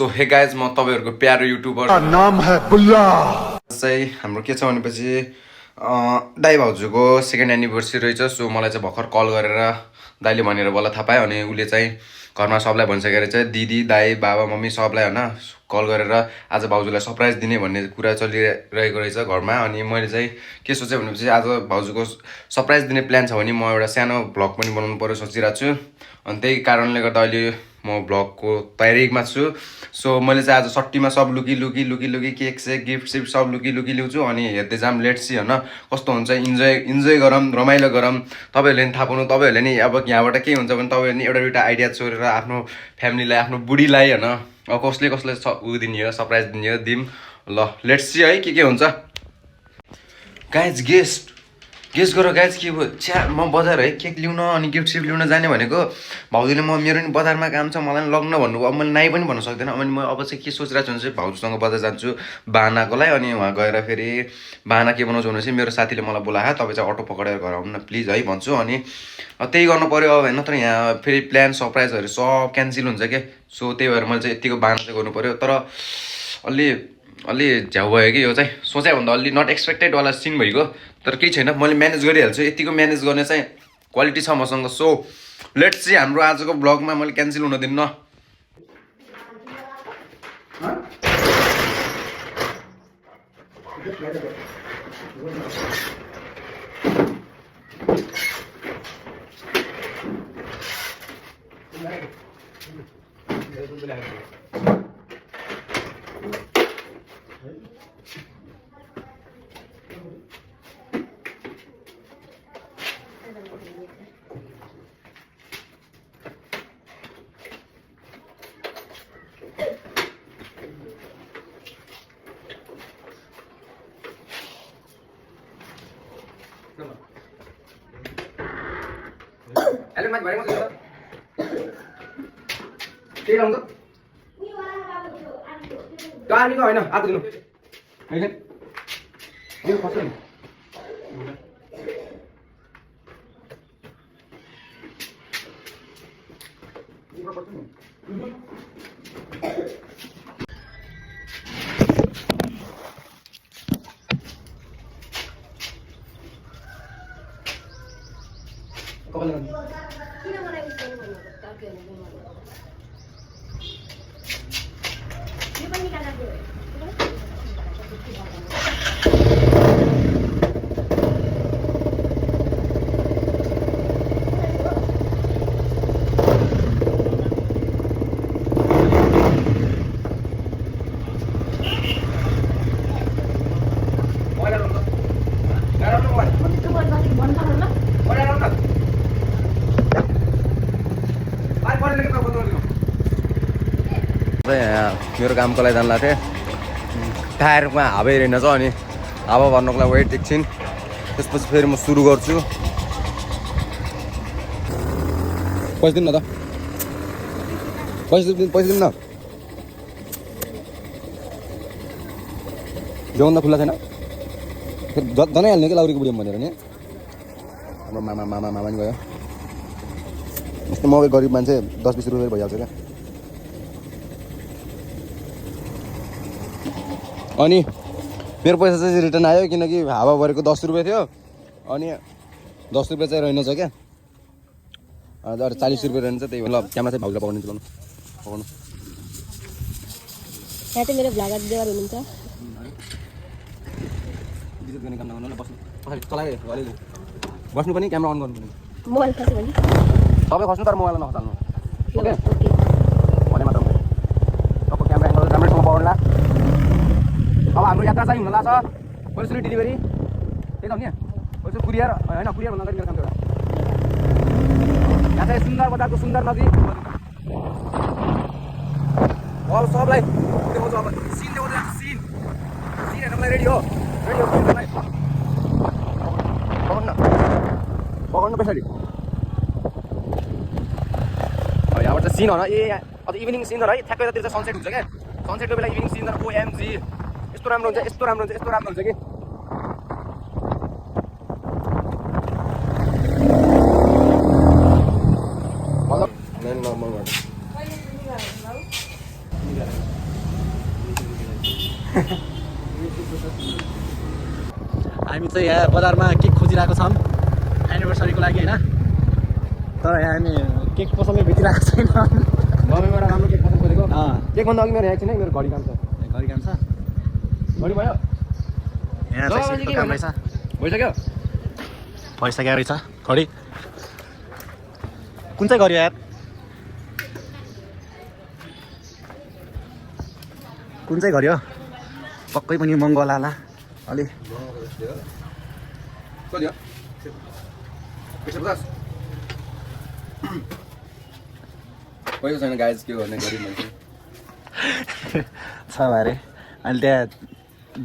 So hey guys म तपाईहरुको प्यारो युट्युबर नाम है बुल्ला चाहिँ हाम्रो के छ भनेपछि दाइ भाउजूको सेकेन्ड एनिभर्सरी रहेछ। सो मलाई चाहिँ भर्खर कल गरेर दाइले भनेर बल्ल थाहा पाएँ। अनि उसले चाहिँ घरमा सबलाई भनिसकेर चाहिँ दिदी दाइ बाबा मम्मी सबलाई होइन कल गरेर आज भाउजूलाई सरप्राइज दिने भन्ने कुरा चलिरहेको रहेछ घरमा। अनि मैले चाहिँ के सोचेँ भनेपछि आज भाउजूको सरप्राइज दिने प्लान छ भने म एउटा सानो भ्लग पनि बनाउनु पर्यो सोचिरहेको छु। अनि त्यही कारणले गर्दा अहिले म भ्लगको तयारीमा छु। सो मैले चाहिँ आज सट्टीमा सब लुकी केक सेक गिफ्ट सिफ्ट सब लुकी ल्याउँछु। अनि हेर्दै जाम लेट्स सी होइन कस्तो हुन्छ। इन्जोय गरौँ रमाइलो गरौँ। तपाईँहरूले नि थाहा पाउनु तपाईँहरूले नि अब यहाँबाट के हुन्छ भने तपाईँहरूले नि एउटा दुइटा आइडिया चोरेर आफ्नो फ्यामिलीलाई आफ्नो बुढीलाई होइन अब कसले उ दिने हो सरप्राइज दिने हो दिउँ। ल लेट्स सी है के हुन्छ। गाइज गेस्ट गर गाइज के भयो छ्या म बजार है केक ल्याउन अनि गिफ्ट सिफ्ट ल्याउन जाने भनेको भाउजूले मेरो नि बजारमा काम छ मलाई लग्न भन्नुभयो। अब मैले नाइ पनि भन्न सक्दैन। अनि म अब चाहिँ के सोचिरहेको छु भने चाहिँ भाउजूसँग बजार जान्छु बानाको लागि। अनि उहाँ गएर फेरि बाना के बनाउँछु भने चाहिँ मेरो साथीले मलाई बोलायो तपाईँ चाहिँ अटो पक्रेर घर आउनु न प्लिज है भन्छु। अनि त्यही गर्नु पऱ्यो अब होइन। तर यहाँ फेरि प्लान सरप्राइजहरू सब क्यान्सल हुन्छ क्या। सो त्यही भएर मैले चाहिँ यतिको बाना चाहिँ गर्नु पऱ्यो। तर अलि झ्याउ भयो कि यो चाहिँ सोचे भन्दा अलि नट एक्सपेक्टेडवाला सिन भइगयो। तर केही छैन मैले म्यानेज गरिहाल्छु। यतिको म्यानेज गर्ने चाहिँ क्वालिटी छ मसँग। सो लेट्स सी हाम्रो आजको ब्लगमा मैले क्यान्सल हुन दिन्न। हेलो माथि भरे मात्रै के लाउँछ गालीको होइन आएको दिनु होइन यो खस्छ नि मेरो कामको लागि जानु लाग्थेँ टायरमा हावा हेरेन छ। अनि हावा भर्नुको लागि वेट एकछिन त्यसपछि फेरि म सुरु गर्छु। पैसा दिनु न त पैसा दिनु न जोन त खुल्ला छैन जनाइहाल्ने कि लाउरीको बुढी भनेर नि हाम्रो मामा नि गयो। यस्तो म गरिब मान्छे 10-20 रुपियाँ भइहाल्छ क्या। अनि मेरो पैसा चाहिँ रिटर्न आयो किनकि हावा भरेको 10 रुपियाँ थियो। अनि 10 रुपियाँ चाहिँ रहेन छ क्या। अरू 40 रुपियाँ रहन्छ। त्यही भएर ल क्यामेरा चाहिँ भाउजूलाई पकाउनु यहाँ चाहिँ मेरो भ्लगर देवर हुनुहुन्छ। विद्युत गर्ने काम नगर्नु ल बस्नु पछाडि चलाए अलिअलि बस्नु पनि क्यामेरा अन गर्नु पनि मोबाइल खस्यो भने सबै खस्नु तर मोबाइलमा नखसाल्नु ओके भने मात्र तपाईँ क्यामेरा एङ्गल राम्रैसँग पक्र्नुला। अब हाम्रो यात्रा चाहिँ हुन लाग्छ पैसुली डेलिभरी त्यही त हो नि पैसा कुरियर होइन कुरियर भन्दा मेरो काम एउटा यहाँ चाहिँ सुन्दर बजारको सुन्दर नदी अब सबलाई देखाउँछु। अब सिन देखाउँछु सिन हेर्नलाई रेडी हो पकाउनु पछाडि यहाँबाट चाहिँ सिन हो ए अब इभिनिङ सिन है ठ्याक्कै यतातिर चाहिँ सनसेट हुन्छ क्या। सनसेटको बेला इभिनिङ सिन ओएमजी यस्तो राम्रो हुन्छ कि मतलब नर्मल हामी चाहिँ यहाँ बजारमा केक खोजिरहेको छौँ एनिभर्सरीको लागि होइन। तर यहाँ हामी केक पसलमै भेटिरहेको छैन। मम्मीबाट राम्रो केक पसन्द गरेको अँ केकभन्दा अघि मेरो एकछिन है मेरो घडी काम छ घरि काम छ घडी भयो यहाँ चाहिँ सिटको काम रहेछ भइसक्यो भइसक्यो रहेछ घरि कुन चाहिँ घरि यार कुन चाहिँ घरि हो पक्कै पनि महँगो होला अलि कति हो 150 पैसा छैन गाइज के गर्ने गरिब मान्छे छ अरे अहिले त्यहाँ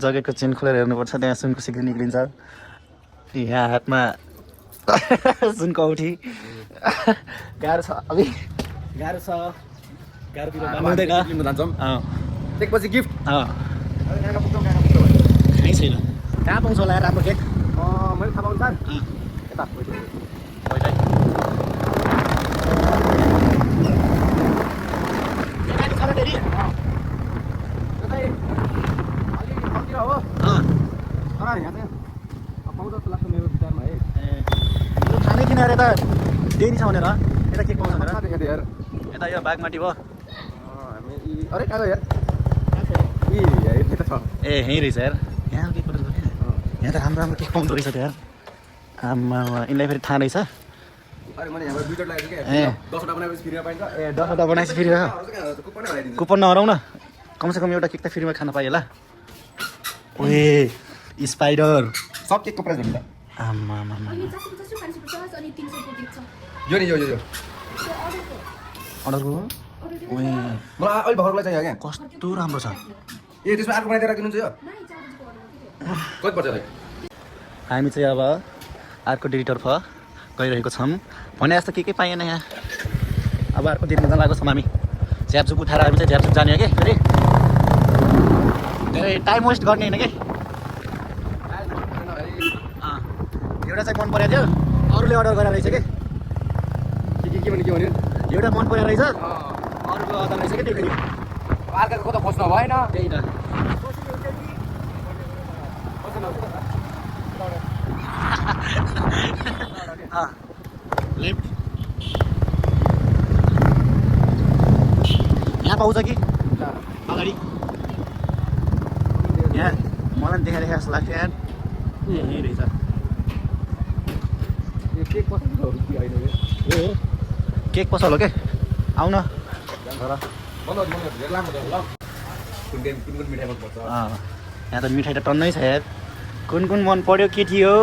जगेको चेन खोलेर हेर्नुपर्छ त्यहाँ सुनको सिक्री निक्लिन्छ यहाँ हातमा सुनको औठी गाह्रो छ अघि गाह्रो छ गाह्रोतिर हुँदैन जान्छौँ अँ केकपछि गिफ्ट अँ खाइ छैन कहाँ पाउँछ होला राम्रो केक मैले थाहा पाउनु सर यता खानै थिएन अरे यता डेरी छ भनेर यता केक पाउँछ भनेर यता यो बागमाटी भयो अरे कहाँ यार ए यहीँ रहेछ यार यहाँ केक पठाउँछ यहाँ त राम्रो राम्रो केक पाउँदो रहेछ त यार आमा यिनलाई फेरि थाहा रहेछ अरे मैले यहाँबाट 2 लागेको क्या ए 10 वटा बनाएपछि फ्रीमा पाइन्छ ए 10 वटा बनाएपछि फेरि कुपन लगाइदिन्छु कुपन नहराउ न कमसेकम एउटा केक त फ्रीमा खान पाएँ होला ओए स्पाइडर सब केकको प्राइस हुन्छ आमा यो नि यो अर्डरको ओए मलाई अहिले भर्खरलाई चाहियो क्या कस्तो राम्रो छ ए त्यसमा अर्को बनाइदिएर राखिदिनुहुन्छ यो कति पर्छ दाइ हामी चाहिँ अब अर्को डेरीतर्फ गइरहेको छौँ भने जस्तो के पाइएन यहाँ अब अर्को डेरीमा जान लागेको छौँ हामी झ्यापझुप उठाएर हामी चाहिँ झ्यापझुप जाने हो कि फेरि धेरै टाइम वेस्ट गर्ने होइन कि एउटा चाहिँ मन परेको थियो अरूले अर्डर गरेर रहेछ कि के भने के भन्यो एउटा मन परेको रहेछ अरूको अर्डर रहेछ कि त्यो फेरि अर्काको त खोज्नु भएन त्यही त लेफ्ट यहाँ पाउँछ कि अगाडि यहाँ मलाई देखा जस्तो लाग्छ यार यहीँ रहेछ केक पसल हो कि होइन ए केक पसल हो के आउ न कुन मिठाई मन पर्छ यहाँ त मिठाई त टन्नै छ यार कुन कुन मन पर्यो केटी हो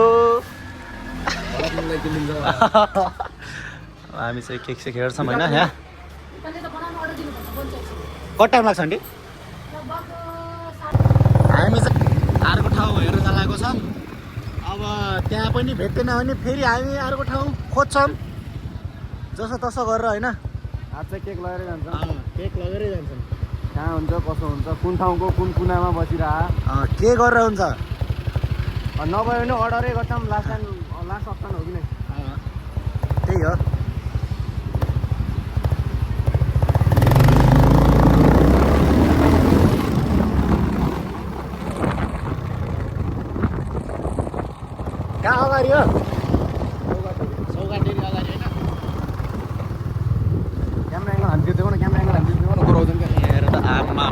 हामी चाहिँ केक सेक हेर्छौँ होइन यहाँ कति टाइम लाग्छ आन्टी हामी चाहिँ अर्को ठाउँ हेर्न लागेको छौँ अब त्यहाँ पनि भेट्दैन भने फेरि हामी अर्को ठाउँ खोज्छौँ जसो तसो गरेर होइन आज चाहिँ केक लगेर जान्छ केक लगेरै जान्छौँ कहाँ हुन्छ कसो हुन्छ कुन ठाउँको कुन कुनामा बसिरह के गरेर हुन्छ नभए भने अर्डरै गर्छौँ लास्ट अप्सन हो कि नै त्यही हो कहाँ अगाडि हो सौगा डेरी अगाडि होइन क्यामेरा एङ्गल हानिदिएको न क्यामेरा एङ्गल हानिदिएको न गराउँछन् क्या हेर त आमा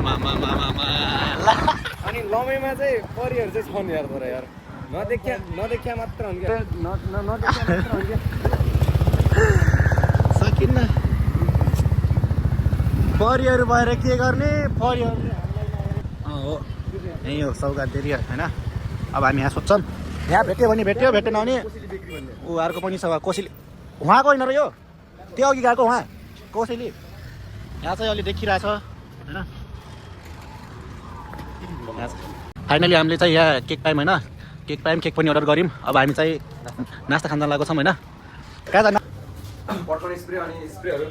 अनि लमैमा चाहिँ परिहरू चाहिँ छन् यार तर यार नदेखिया मात्र हुन् क्या नदेखिया मात्र हुन् क्या सकिन्न परिहरू भएर के गर्ने परिहरू हो यहीँ हो सौगा डेरी होइन अब हामी यहाँ सोध्छौँ यहाँ भेट्यो भने भेट्यो भेटेन भने ऊ अर्को पनि छ कोसेली उहाँको होइन र यो त्यो अघि गएको उहाँ कोसेली यहाँ चाहिँ अलि देखिरहेछ होइन फाइनली हामीले चाहिँ यहाँ केक पायौँ होइन केक पायौँ केक पनि अर्डर गऱ्यौँ अब हामी चाहिँ नास्ता खान लागेको छौँ होइन कहाँ जान पड्काउने स्प्रे अनि स्प्रेहरू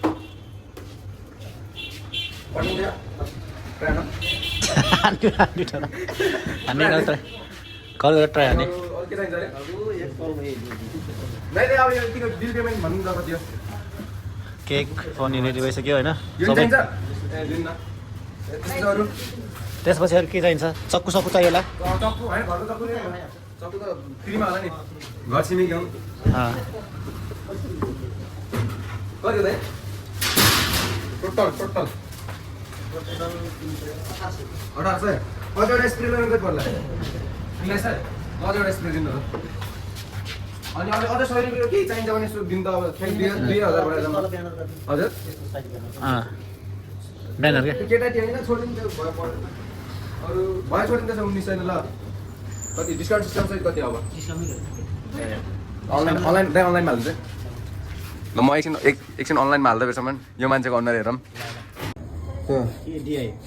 कल गरेर ट्राई हान्ने के चाहिन्छ अरे अब यो बिल पेमेन्ट भन्नु न कति हो केक पनि रेडी भइसक्यो होइन यो सबै चाहिन्छ ए लिनु न त्यसपछि अरू के चाहिन्छ चक्कु सक्कु चाहियो होला चक्कु होइन घरको चक्कु चक्कु त फ्रीमा होला नि घर छिमेकी हौ कति हो दाइ टोटल 1800 कतिवटा स्प्रे गर्नु कति पर्ला 1900 कतिवटा स्प्रे दिनु अनि अझै 100 रुपियाँ केही चाहिन्छ भने यसो दिन त अब 2000 बढाएर हजुर ब्यानर क्या केटा होइन छोडिदिनु त्यो भयो अरू भयो छोडिदिनु त्यसो 1900 ल कति डिस्काउन्ट सिस्टम चाहिँ कति अब अनलाइनमा हाल्नु चाहिँ ल म एकछिन अनलाइनमा हाल्दा बेरसम्म यो मान्छेको अनुहार हेरौँ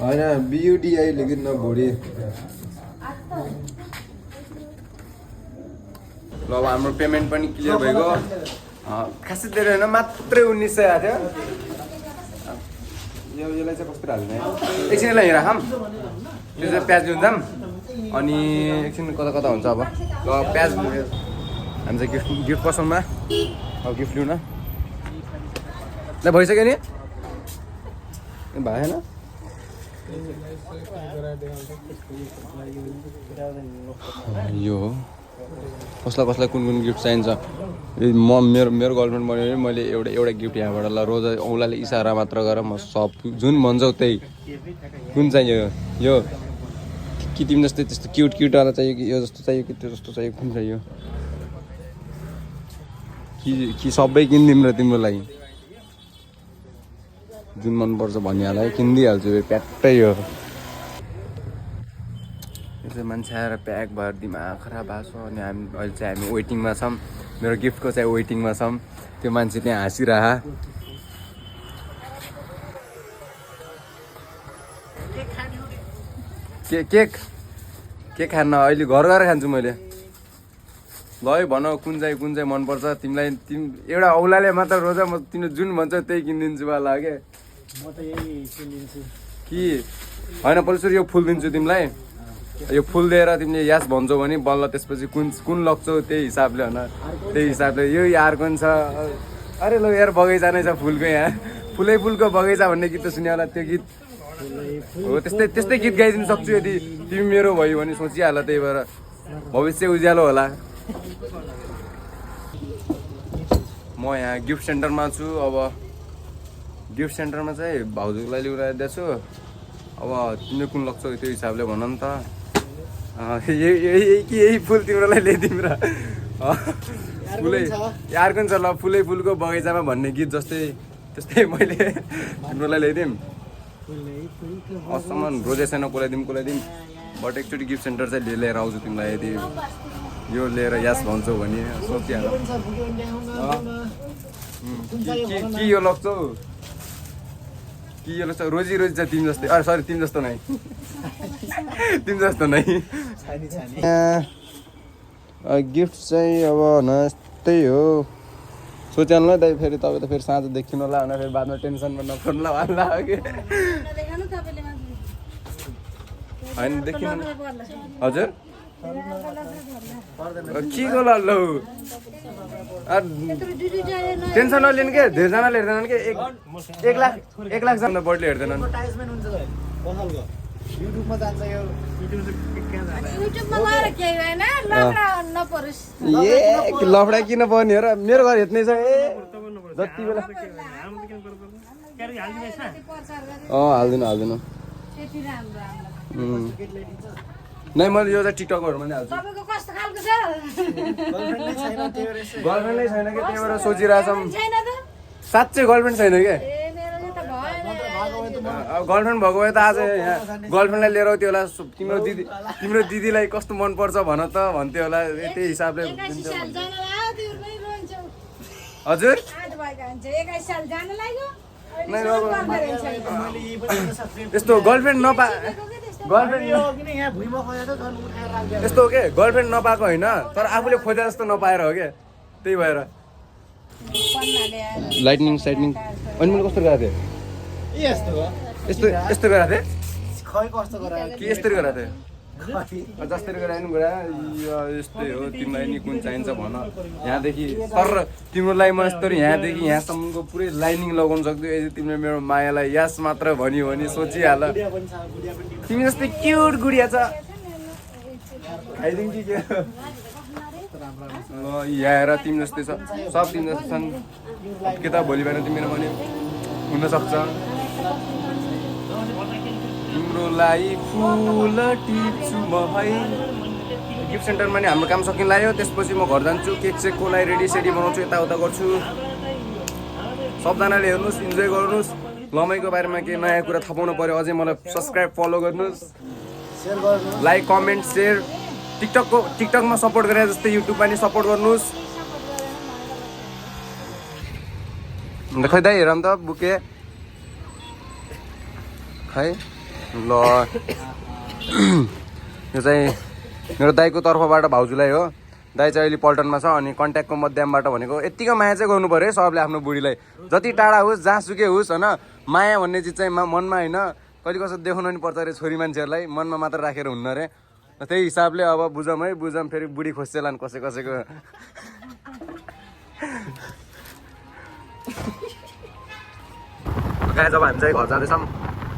होइन बियुडिआई लेखिदिनु न भोलि ल अब हाम्रो पेमेन्ट पनि क्लियर भइगयो खासै धेरै होइन मात्रै 1900 आएको थियो यसलाई चाहिँ कस्तो हाल्ने एकछिन यसलाई राखौँ त्यो चाहिँ प्याज लिउँ जाम अनि एकछिन कता कता हुन्छ अब ल प्याज हामी चाहिँ गिफ्ट पसलमा अब गिफ्ट लिउँ न ल भइसक्यो नि भएन यो हो कसलाई कुन गिफ्ट चाहिन्छ मेरो गर्लफ्रेन्ड बन्यो भने मैले एउटा गिफ्ट यहाँबाट ल रोज औँलाले इसारा मात्र गरेर म सब जुन भन्छौ त्यही कुन चाहियो यो कि तिमी जस्तै त्यस्तो क्युटवाला चाहियो कि यो जस्तो चाहियो कि त्यो जस्तो चाहियो कुन चाहियो कि सबै किनिदिउँ र तिम्रो लागि जुन मनपर्छ भनिहाल किनिदिइहाल्छु प्याट्टै हो यो चाहिँ मान्छे आएर प्याक भएर दिमाग खराब भएको छ अनि अहिले चाहिँ हामी वेटिङमा छौँ मेरो गिफ्टको चाहिँ वेटिङमा छौँ त्यो मान्छे त्यहाँ हाँसिरह केक खान्न अहिले घर गएर खान्छु मैले ल है भन कुन चाहिँ मनपर्छ तिमीलाई एउटा औलाले मात्र रोज म तिमीले जुन भन्छौ त्यही किनिदिन्छु वाला के म त यही किनिदिन्छु कि होइन पल्सर यो फुल दिन्छु तिमीलाई यो फुल दिएर तिमीले यास भन्छौ भने बल्ल त्यसपछि कुन लग्छौ त्यही हिसाबले होइन त्यही हिसाबले यो अर्को पनि छ अरे ल यार बगैँचा नै छ फुलको यहाँ फुलको बगैँचा भन्ने गीत त सुन्यो होला त्यो गीत हो त्यस्तै गीत गाइदिनु सक्छु यदि तिमी मेरो भयो भने सोचिहाल त्यही भएर भविष्य उज्यालो होला म यहाँ गिफ्ट सेन्टरमा छु अब गिफ्ट सेन्टरमा चाहिँ भाउजूलाई लिएर आइदिएको छु अब तिमीले कुन लाग्छ त्यो हिसाबले भन नि त यही फुल तिम्रोलाई ल्याइदिउँ र फुलै अर्को नि छ ल फुलको बगैँचामा भन्ने गीत त्यस्तै मैले तिम्रोलाई ल्याइदिउँ असम्म रोजेसन कोलाइदिउँ बट एकचोटि गिफ्ट सेन्टर चाहिँ लिएर आउँछु तिमीलाई यदि यो लिएर यास भन्छौ भने सोचिहाल कि यो लग्छौ कि यो लग्छ रोजी छ तिमी जस्तै अरे सरी तिमी जस्तो नै गिफ्ट चाहिँ अब यस्तै हो सोचिहाल्नु है दाइ फेरि तपाईँ त फेरि साँझ देखिनु होला भनेर फेरि बादमा टेन्सनमा नपर्नुला भन्ला कि होइन देखिनु हजुर के को लौ टेन्सन नलिनु के धेरैजनाले हेर्दैनन् के 1 लाख जम्दा बढीले हेर्दैनन् युट्युबमा जान्छ यो लफडा किन पर्ने हेर मेरो घर हेर्ने छ जति बेला हाल्दिनु नै मैले यो चाहिँ टिकटकहरूमा नि हाल्छु गर्लफ्रेन्डै छैन कि त्यही भएर सोचिरहेछौँ साँच्चै गर्लफ्रेन्ड छैन क्या गर्लफ्रेन्ड भएको भए त आज यहाँ गर्लफ्रेन्डलाई लिएर आउँथ्यो होला तिम्रो दिदीलाई कस्तो मनपर्छ भन त भन्थ्यो होला त्यही हिसाबले हजुर यस्तो गर्लफ्रेन्ड यस्तो हो के गर्लफ्रेन्ड नपाएको होइन तर आफूले खोजे जस्तो नपाएर हो क्या त्यही भएर लाइटनिङ साइटनिङ अनि मैले कस्तो गराएको थिएँ यस्तो गराएको थिएँ कि यस्तरी गराएको थिएँ जसरी गरायो नि यस्तै हो तिमीलाई नि कुन चाहिन्छ भन यहाँदेखि तर तिम्रो लागि म यस्तरी यहाँदेखि यहाँसम्मको पुरै लाइनिङ लगाउन सक्छु यदि तिमीले मेरो मायालाई यास मात्र भन्यो भने सोचिहाल तिमी जस्तै क्युट गुडिया छ खाइदिउँ कि के यहाँ र तिमी जस्तै छ सब तिमी जस्तो छन् के त भोलि बिहान तिमीले भने हुनसक्छ तिम्रो लागि फुल टिप्छु म है गिफ्ट सेन्टरमा नि हाम्रो काम सकिन लाग्यो त्यसपछि म घर जान्छु केक सेकको लागि रेडी सेडी बनाउँछु यताउता गर्छु सबजनाले हेर्नुहोस् इन्जोय गर्नुहोस् लमाइको बारेमा केही नयाँ कुरा थाहा पाउनु पऱ्यो अझै मलाई सब्सक्राइब फलो गर्नुहोस् सेयर गर्नु लाइक कमेन्ट सेयर टिकटकमा सपोर्ट गरे जस्तै युट्युबमा नि सपोर्ट गर्नुहोस् अन्त खै दाइ हेर त बुके खै ल यो चाहिँ मेरो दाइको तर्फबाट भाउजूलाई हो दाइ चाहिँ अहिले पल्टनमा छ अनि कन्ट्याक्टको मध्यमबाट भनेको यत्तिको माया चाहिँ गर्नु पऱ्यो है सबले आफ्नो बुढीलाई जति टाढा होस् जहाँसुकै होस् होइन माया भन्ने चिज चाहिँ मनमा होइन कहिले कसो देखाउनु नि पर्छ अरे छोरी मान्छेहरूलाई मनमा मात्र राखेर हुन्न अरे त्यही हिसाबले अब बुझौँ है बुझौँ फेरि बुढी खोज्छेलान् कसैको कहाँ जब हामी चाहिँ घर जाँदैछौँ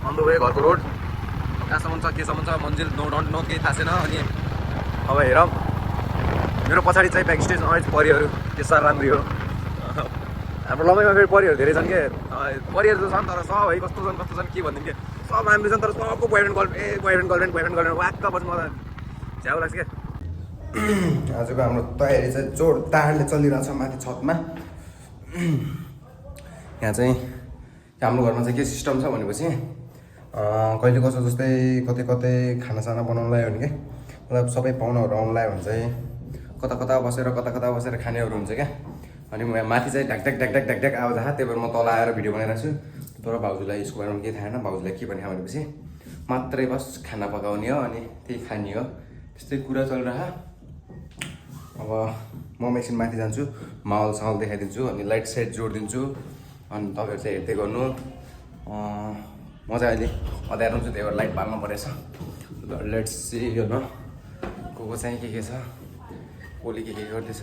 अन द वे घरको रोड कहाँसम्म छ केसम्म छ मन्जिल नो केही थाहा छैन अनि अब हेरौँ मेरो पछाडि चाहिँ ब्याक स्टेज अझ परिहरू त्यो सर राम्री हो हाम्रो लमाइमा फेरि परिहरू धेरै छन् के परिहरू त छन् तर सब है कस्तो छन् के भनिदिउँ कि सब राम्रो छन् तर सबको बोयफ्रेन्ड गर्लफ्रेन्ड वाक्क बस्नु मलाई झ्याउ लाग्छ क्या आजको हाम्रो तयारी चाहिँ जोडदारले चलिरहेछ माथि छतमा यहाँ चाहिँ हाम्रो घरमा चाहिँ के सिस्टम छ भनेपछि कहिले कसो जस्तै कतै खानासाना बनाउनु लाग्यो भने क्या मतलब सबै पाहुनाहरू आउनु लाग्यो भने चाहिँ कता बसेर खानेहरू हुन्छ क्या अनि म माथि चाहिँ ढ्याक आवाज आयो त्यही भएर म तल आएर भिडियो बनाइरहेको छु तर भाउजूलाई यसको बारेमा केही थाहा छैन भाउजूलाई के भन्यो भनेपछि मात्रै बस खाना पकाउने हो अनि त्यही खाने हो त्यस्तै कुरा चलिरह अब म एकछिन माथि जान्छु माहौल साहौल देखाइदिन्छु अनि लाइट साइट जोडिदिन्छु अनि तपाईँहरू चाहिँ हेर्दै गर्नु म चाहिँ अहिले अँध्यारो छु त्यही भएर लाइट बाल्नु परेछ लेट्स सी हेर्नु को चाहिँ के छ कसले के गर्दैछ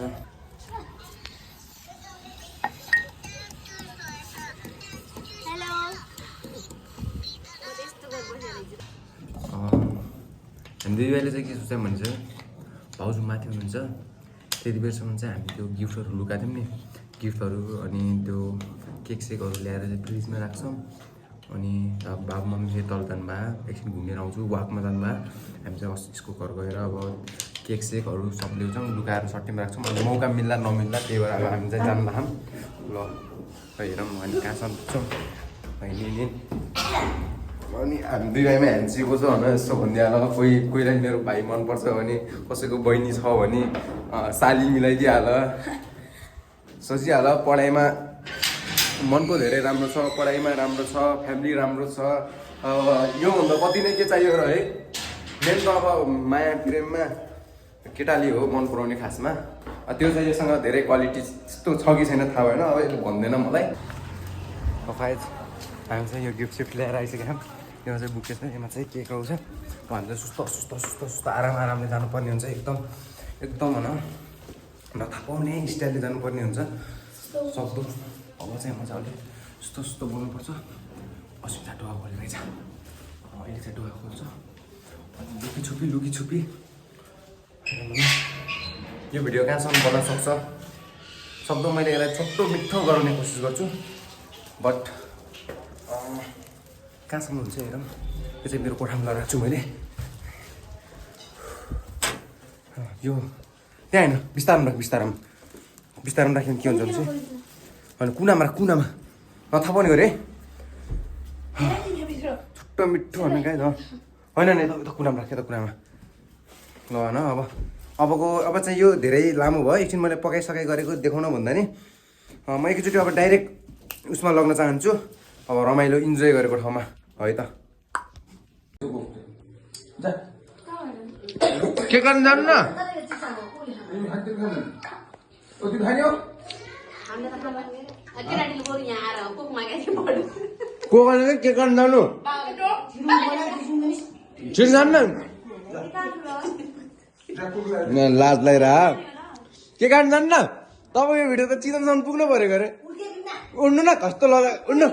हामी दिदीबहिनीले चाहिँ के सोच्यौँ भने चाहिँ भाउजू माथि हुनुहुन्छ त्यति बेरसम्म चाहिँ हामी त्यो गिफ्टहरू लुकाएको थियौँ नि गिफ्टहरू अनि त्यो केक सेकहरू ल्याएर चाहिँ फ्रिजमा राख्छौँ अनि अब बाबु मम्मी चाहिँ तल जानुभयो एकछिन घुमेर आउँछु वाकमा जानुभयो हामी चाहिँ यसको घर गएर अब केक सेकहरू सब ल्याउँछौँ लुकाएर सट्टीमा राख्छौँ अनि मौका मिल्ला नमिल्ला त्यही भएर अब हामी चाहिँ जान्दाछौँ ल हेरौँ अनि कहाँसम्म पुग्छौँ अहिले अनि हामी दुई भाइमा ह्यान्सीको छ होइन यस्तो भनिदिइहाल कोहीलाई मेरो भाइ मनपर्छ भने कसैको बहिनी छ भने साली मिलाइदिइहाल सोचिहाल पढाइमा मनको धेरै राम्रो छ पढाइमा राम्रो छ फ्यामिली राम्रो छ योभन्दा कति नै के चाहियो र है मेन त अब माया प्रेममा केटाली हो मन पराउने खासमा त्यो चाहिँ योसँग धेरै क्वालिटी त्यस्तो छ कि छैन थाहा भएन अब यसले भन्दैन मलाई फाइज हामी चाहिँ यो गिफ्ट सिफ्ट ल्याएर आइसक्यौँ यसमा चाहिँ बुके छ यसमा चाहिँ केक आउँछ हामी चाहिँ सुस्त आरामले जानुपर्ने हुन्छ एकदम होइन नथाहा पाउने स्टाइलले जानुपर्ने हुन्छ सक्दो अब चाहिँ म चाहिँ अलिक सुस्तो बोल्नुपर्छ अस्ति चाहिँ डुवा खोलिरहेछ अहिले चाहिँ डुवा खोल्छ लुकी छुपी यो भिडियो कहाँसम्म बन्न सक्छ सक्दो मैले यसलाई छोटो मिठो गराउने कोसिस गर्छु बट कहाँसम्म हुन्छ हेरौँ यो चाहिँ मेरो कोठामा लगाएको छु मैले यो त्यहाँ होइन बिस्तारमा राख्यो भने के हुन्छ भने होइन कुनामा नथाहा पाउने गरे छुट्टो मिठो भन्ने कहीँ त होइन नि त कुनामा राख्यो त कुनामा ल होइन अब चाहिँ यो धेरै लामो भयो एकछिन मैले पकाइसकाइ गरेको देखाउन भन्दा नि म एकैचोटि अब डाइरेक्ट उसमा लग्न चाहन्छु अब रमाइलो इन्जोय गरेको ठाउँमा है त के गर्न जानु न के गर्न जानु लाज लगाइरह के कारण जानु न तपाईँ यो भिडियो त चितनसम्म पुग्नु पऱ्यो गरे उड्नु न कस्तो लगा उड्नु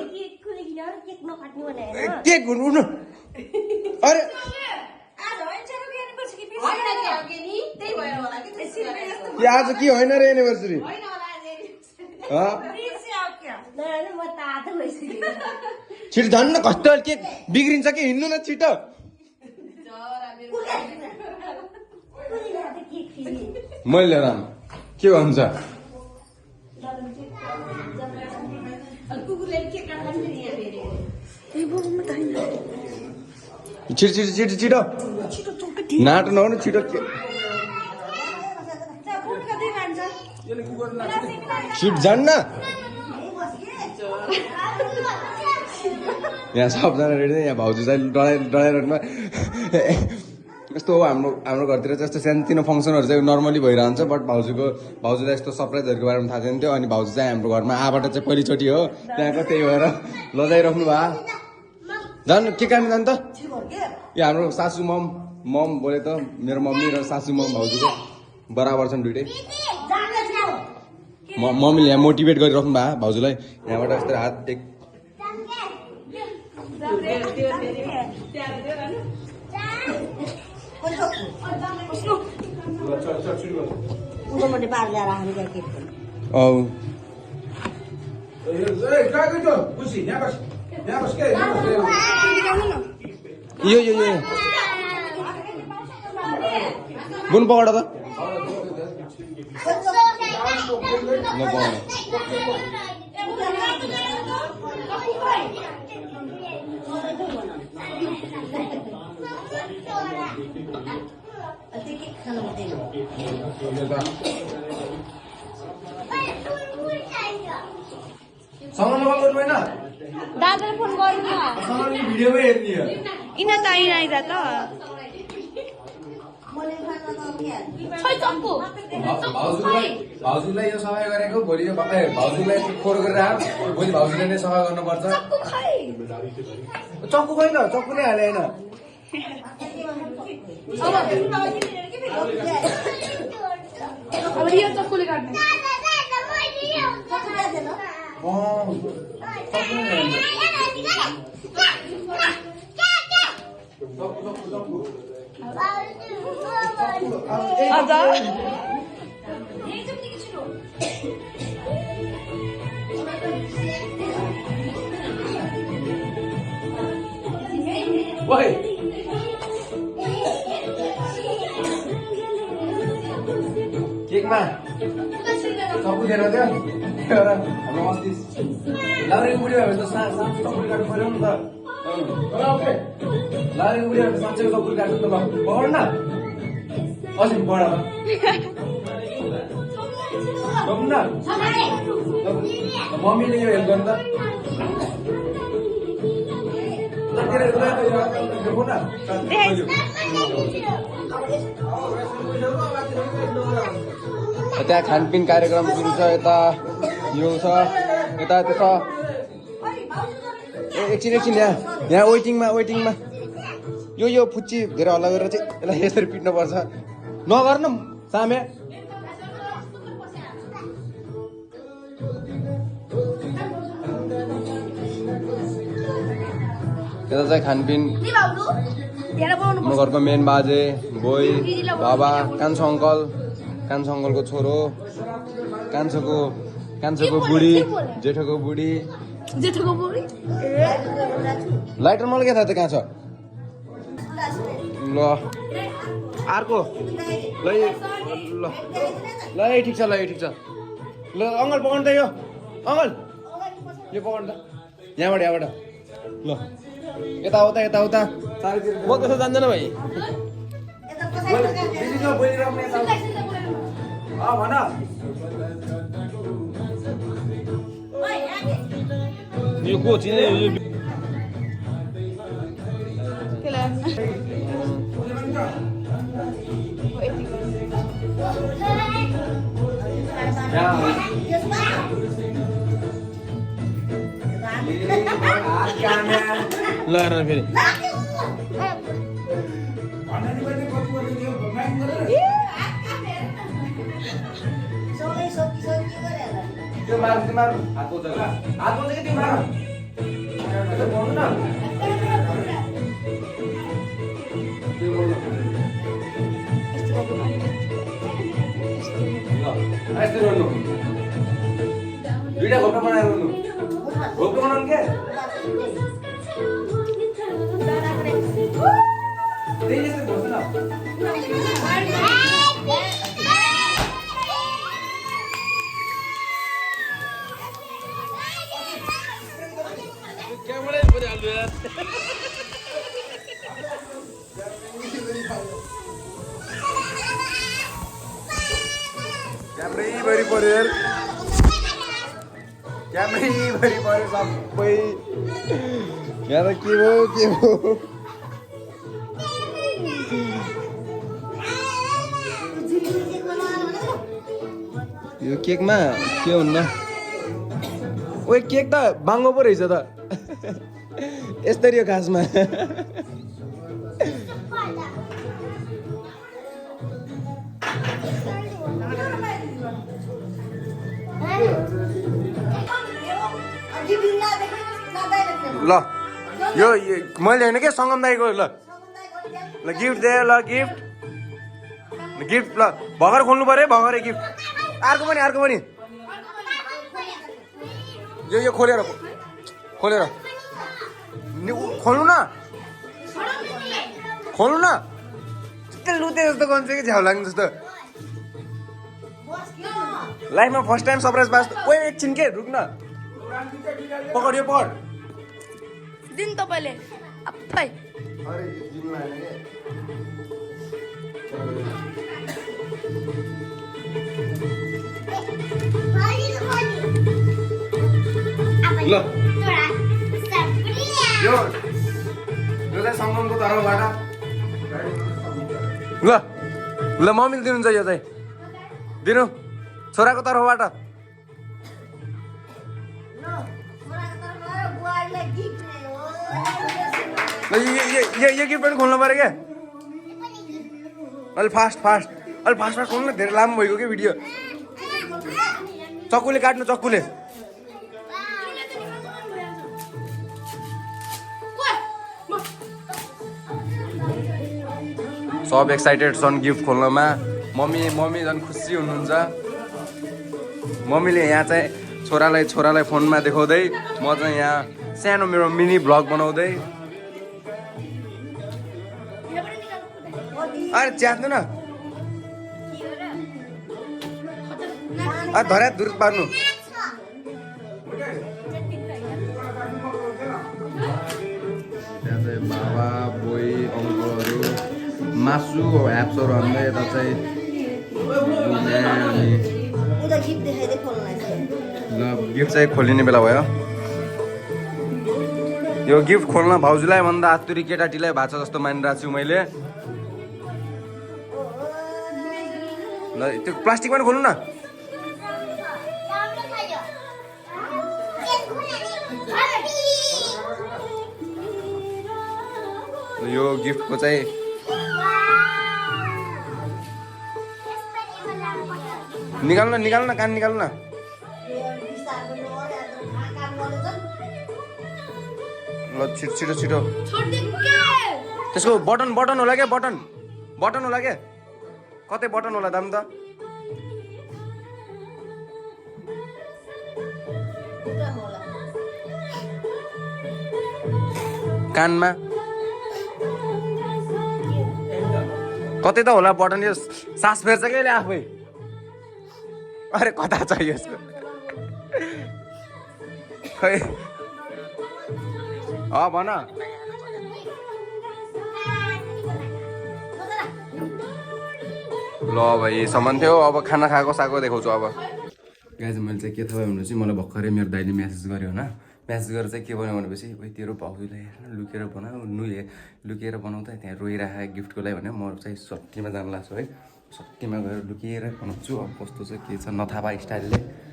केक उड्नु अरे कि आज के होइन रे एनिभर्सरी छिटो झन् न कस्तो के बिग्रिन्छ कि हिँड्नु न छिटो मैले लिएर आउनु के भन्छ छिटो छिटो छिटो छिटो नाटो नहुनु छिटो छिट जान्न यहाँ सबजना रेडी यहाँ भाउजू चाहिँ डराइरहनुमा यस्तो हो हाम्रो घरतिर चाहिँ यस्तो सानोतिनो फङ्सनहरू चाहिँ नर्मली भइरहन्छ बट भाउजूलाई यस्तो सरप्राइजहरूको बारेमा थाहा छैन थियो अनि भाउजू चाहिँ हाम्रो घरमा आबाट चाहिँ पहिलोचोटि हो त्यहाँको त्यही भएर लजाइराख्नु भयो जानु के काम जानु त यो हाम्रो सासू मम बोले त मेरो मम्मी र सासू मम भाउजूको बराबर छन् दुइटै मम्मीले यहाँ मोटिभेट गरिराख्नु भयो भाउजूलाई यहाँबाट यस्तो हात टेक यो बुन पकड त दादाले फोन गर्नु न भिडियोमै हेर्ने हो इन त आइराइदा त भाउजूलाई यो सफाइ गरेको भोलि भाउजूलाई फोहोर गरेर आयो भोलि भाउजूले नै सफा गर्नुपर्छ चक्कु खै त चक्कुले हाले होइन केकमा चक्कु दिएर थियो हाम्रो अस्ति लाउरेको बुढी भयो भने त चक्कु काट्नु पऱ्यो नि त लाउरेको बुढी भयो भने साँच्चैको चक्कु काट्नु त ल पकड न अझै बढा न मम्मीले यो हेल्प गर्नु त त्यहाँ खानपिन कार्यक्रम सुरु छ यता यो छ यता त्यो छ एकछिन यहाँ वेटिङमा यो फुच्ची धेरै हल्ला गरेर चाहिँ यसलाई यसरी पिट्नुपर्छ नगर्नु सामे यता चाहिँ खानपिन हाम्रो घरको मेन बाजे बोई बाबा कान्छो अङ्कलको छोरो कान्छोको बुढी जेठोको बुढी लाइटर मलाई के थाहा थियो कहाँ छ ल अर्को ल ठिक छ ल अङ्कल पकाउनु त यो अङ्कल यो पकाउनु त यहाँबाट ल यता म त्यसो जान्दैन भाइ भन यो को चिने ल फेरि त्यो मार हातको जग्गा हातको चाहिँ त्यो मार बोल्नु न यस्तो रोड्नु दुईटा घोप्टो बनाएर रोड्नु घोप्टो बनाउनु के त्यही यस्तो घोप्छ न क्यामेरै पर्यो यार क्यामेरै पर्यो सबै यहाँ त के भयो यो केकमा के हुन्न ओए केक त बाङ्गो पो रहेछ त यस्तरी हो खासमा ल यो मैले होइन क्या सङ्गम दाईको ल गिफ्ट दे ल गिफ्ट ल भर्खर खोल्नु पऱ्यो है भर्खरै गिफ्ट अर्को पनि यो खोलेर खोल्नु न लुते जस्तो गर्छ कि झ्याउ लाग्ने जस्तो लाइफमा फर्स्ट टाइम सरप्राइज पास ओए एकछिन के रुक न पकड यो पकड दिन तपाईँले आफै ल यो चाहिँ सङ्गमको तर्फबाट ल मम्मीले दिनुहुन्छ यो चाहिँ दिनु छोराको तर्फबाट यो गिफ्ट पनि खोल्नु पऱ्यो क्या अलि फास्ट खोल्नु न धेरै लामो भएको क्या भिडियो चक्कुले काट्नु चक्कुले सब एक्साइटेड छन् गिफ्ट खोल्नमा मम्मी झन् खुसी हुनुहुन्छ मम्मीले यहाँ चाहिँ छोरालाई फोनमा देखाउँदै म चाहिँ यहाँ सानो मेरो मिनी भ्लग बनाउँदै अरे च्यात्नु न धर्या दुर पार्नु त्यहाँ चाहिँ बाबा बोई अङ्कलहरू मासु ह्याप्सहरू हान्दै यता चाहिँ ल गिफ्ट चाहिँ खोलिने बेला भयो यो गिफ्ट खोल्न भाउजूलाई भन्दा आतुरी केटाटीलाई भएको छ जस्तो मानिरहेको छु मैले ल त्यो प्लास्टिक पनि खोल्नु न यो गिफ्टको चाहिँ निकाल्नु कान निकाल्नु न ल छिटो त्यसको बटन होला क्या बटन होला क्या कतै बटन होला दाम त कानमा कतै त होला बटन यो सास फेर्छ क्या आफै अरे कता छ यसको खै भन ल भाइ सामान थियो अब खाना खाएको साको देखाउँछु अब गाइज मैले चाहिँ के थाहा भने चाहिँ मलाई भर्खरै मेरो दाइले म्यासेज गर्यो होइन म्यासेज गरेर चाहिँ के भन्यो भनेपछि ओइ तेरो भाउजूलाई हेर्न लुकेर बनाउँदा त्यहाँ रोइरहेको गिफ्टको लागि भने म चाहिँ सट्टीमा जानु लाग्छु है सट्टीमा गएर लुकेर बनाउँछु अब कस्तो चाहिँ के छ नथाहा स्टाइलले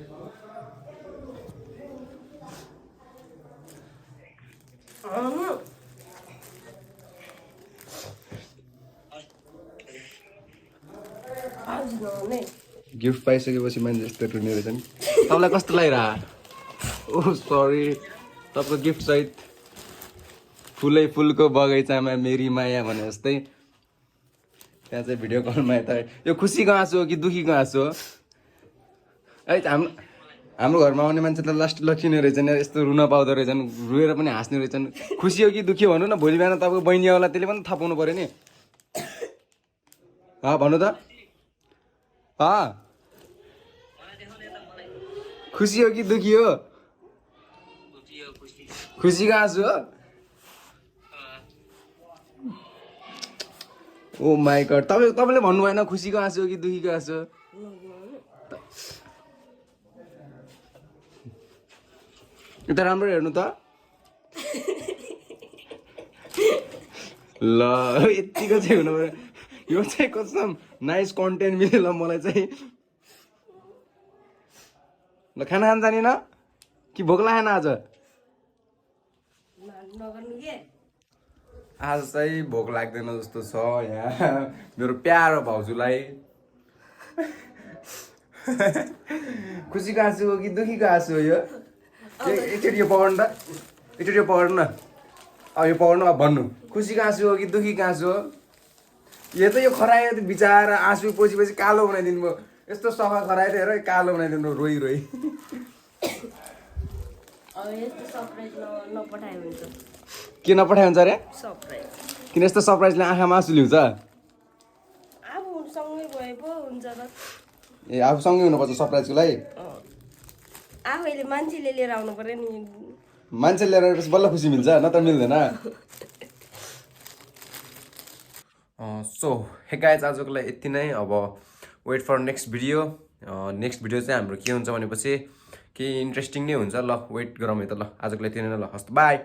गिफ्ट पाइसकेपछि मान्छे यस्तो रुने रहेछ नि तपाईँलाई कस्तो लागिरह ओ सरी तपाईँको गिफ्ट सहित फुलको बगैँचामा मेरी माया भने जस्तै त्यहाँ चाहिँ भिडियो कलमा यता यो खुसीको आँसु हो कि दुःखीको आँसु हो है हाम्रो घरमा आउने मान्छे त लास्ट लक्षिने रहेछन् यार यस्तो रुन पाउँदो रहेछन् रुएर पनि हाँस्ने रहेछन् खुसी हो कि दुःखी हो भन्नु न भोलि बिहान तपाईँको बहिनी आउला त्यसले पनि थाहा पाउनु पऱ्यो नि भन्नु त खुसी हो कि दुःखी हो खुसीको आँसु हो ओ माई गड तपाईँले भन्नु भएन खुसीको आँसु हो कि दुःखीको आँसु हो यता राम्रो हेर्नु त ल यतिको चाहिँ हुनु पऱ्यो यो चाहिँ कसम नाइस कन्टेन्ट मिल्यो ल मलाई चाहिँ ल खाना खान जाने कि भोक लागेन आज आज चाहिँ भोक लाग्दैन जस्तो छ यहाँ मेरो प्यारो भाउजूलाई खुसीको आँसु हो कि दुःखीको आँसु हो यो एकचोटि यो पढ्नु त एकचोटि यो पढ्नु न अब यो पढ्नु अब भन्नु खुसीको आँसु हो कि दुःखीको आँसु हो यो त यो खरायो त बिचार आँसु पछि कालो बनाइदिनु भयो यस्तो सफा खरायो त हेर कालो बनाइदिनु रोइ रोइ के नपठायो हुन्छ अरे किन यस्तो सरप्राइजले आँखामा आँसु ल्याउँछ ए आफूसँगै हुनुपर्छ सरप्राइजको लागि आफैले मान्छेले लिएर आउनु पर्यो नि मान्छे लिएर आएपछि बल्ल खुसी मिल्छ न त मिल्दैन सो हे गाइज आजको लागि यति नै अब वेट फर नेक्स्ट भिडियो चाहिँ हाम्रो के हुन्छ भनेपछि केही इन्ट्रेस्टिङ नै हुन्छ ल वेट गरौँ है त ल आजको लागि यति नै ल हस् बाई